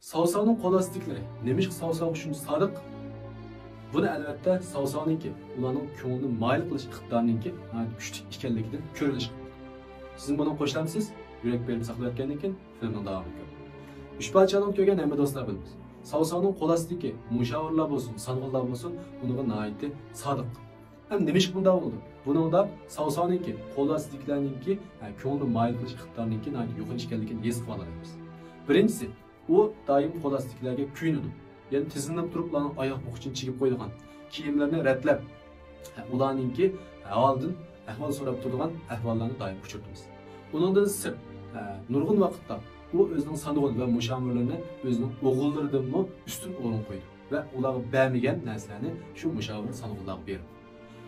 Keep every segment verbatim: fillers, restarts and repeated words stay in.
ساۋساۋنىڭ قول ئاستىدىكىلىرى نېمىشقا ساۋساۋغا شۇنچە سادىق؟ بۇنى ئەلۋەتتە ساۋساۋنىڭكى ئۇلارنىڭ كۆڭلىنى مايىل قىلىش ئىقتىدارىنىڭكى ناھايىتى كۈچلۈك ئىكەنلىكىدىن كۆرۈۋېلىشقا بولىدۇ. سىزمۇ بۇنىڭغا قوشۇلامسىز؟ يۈرەك بېرىپ ساقلاۋەتكەندىن كېيىن فىلىمنىڭ داۋامىنى كۆرۈڭ. ئۈچ پادىشاھنى كۆرگەن ھەممە دوستلار بىلىمىز. ساۋساۋنىڭ قول ئاستىدىكى مۇشاۋىرلار بولسۇن، سانغۇنلار بولسۇن، ئۇنىڭغا ناھايىتى سادىق. ھەم نېمىشقا بۇنداق بولىدۇ؟ بۇنىڭدا ساۋساۋنىڭكى قول ئاستىدىكىلەرنىڭكى، ھە، كۆڭلىنى مايىل قىلىش ئىقتىدارىنىڭكى ناھايىتى يۇقىرى ئىكەنلىكىنى ھېس قىلىۋالالايمىز. بىرىنچىسى، ئۇ دائىم قول ئاستىدىكىلەرگە كۆيۈنىدۇ. يەنى تىزلىنىپ تۇرۇپ، ئۇلارنىڭ ئاياغ بوغقۇچىنى چىگىپ قويىدىغان، كىيىملىرىنى رەتلەپ، ھە، ئۇلارنىڭكى ھالىدىن ئەھۋال سوراپ تۇرىدىغان ئەھۋاللارنى دائىم ئۇچرىتىمىز. ئۇنىڭدىن سىرت، ھە، نۇرغۇن ۋاقىتتا ئۇ ئۆزىنىڭ سانغۇن ۋە مۇشاۋىرلىرىنى ئۆزىنىڭ ئوغۇللىرىدىنمۇ ئۈستۈن ئورۇن قويىدۇ ۋە ئۇلارغا بەرمىگەن نەرسىلەرنى شۇ مۇشاۋىر سانغۇنلارغا بېرىدۇ.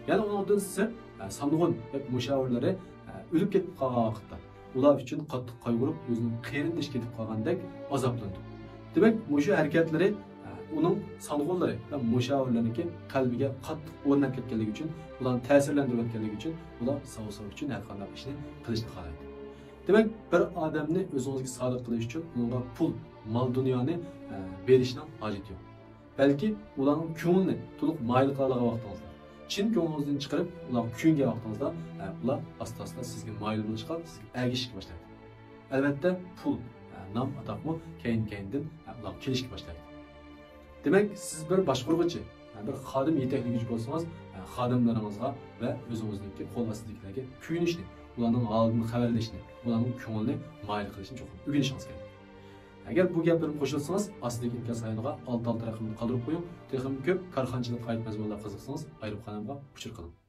يەنە ئۇنىڭدىن سىرت، ھە، سانغۇن ۋە مۇشاۋىرلىرى، ھە، ئۆلۈپ كېتىپ قالغان ۋاقىتتا ئۇلار ئۈچۈن قاتتىق قايغۇرۇپ، ئۆزىنىڭ قېرىندىشى كېتىپ قالغاندەك ئازابلىنىدۇ. دېمەك، مۇشۇ ھەرىكەتلىرى، ھە، ئۇنىڭ سانغۇنلىرى ۋە مۇشاۋىرلىرىنىڭكى قەلبىگە قاتتىق ئورناپ كەتكەنلىكى ئۈچۈن، ئۇلارنى تەسىرلەندۈرۈۋەتكەنلىكى ئۈچۈن، ئۇلار ساۋساۋ ئۈچۈن ھەرقانداق ئىشنى قىلىشنى خالايدۇ. دېمەك، بىر ئادەمنى ئۆزىڭىزگە سادىق قىلىش ئۈچۈن ئۇنىڭغا پۇل، مال-دۇنيانى، ئە، بېرىشنىڭ ھاجىتى يوق. بەلكى ئۇلارنىڭ كۆڭلىنى تولۇق مايىل قىلالىغان ۋاقتىڭىزدا، چىن كۆڭلىڭىزدىن چىقىرىپ ئۇلارغا كۆيۈنگەن ۋاقتىڭىزدا، ئە، ئۇلار ئاستا-ئاستا سىزگە مايىل بولۇشقا، سىزگە ئەگىشىشكە باشلايدۇ. ئەلۋەتتە، پۇل، ئە، نام-ئاتاقمۇ كەينى-كەينىدىن، ئە، ئۇلارغا كېلىشكە باشلايدۇ. دېمەك، سىز بىر باشقۇرغۇچى، بىر خادىم يېتەكلىگۈچى بولسىڭىز، خادىملىرىڭىزغا ۋە ئۆزىڭىزنىڭكى قول ئاستىدىكىلەرگە كۆيۈنۈشنى، ئۇلارنىڭ ھالىدىن خەۋەرلىشىنى، ئۇلارنىڭ كۆڭلىنى مايىل قىلىشنى چوقۇم ئۆگىنىشىڭىز كېرەك. ئەگەر بۇ گەپلىرىمنى قوشۇلسىڭىز، ئاستىدىكى ئىنكاس رايونىغا ئالتە ئالتە رەقىمىنى قالدۇرۇپ قويۇڭ. تېخىمۇ كۆپ كارخانىچىلىققا ئائىت مەزمۇنلارغا قىزىقسىڭىز، ئايرىم قانالغا ئۇچۇر قىلىڭ.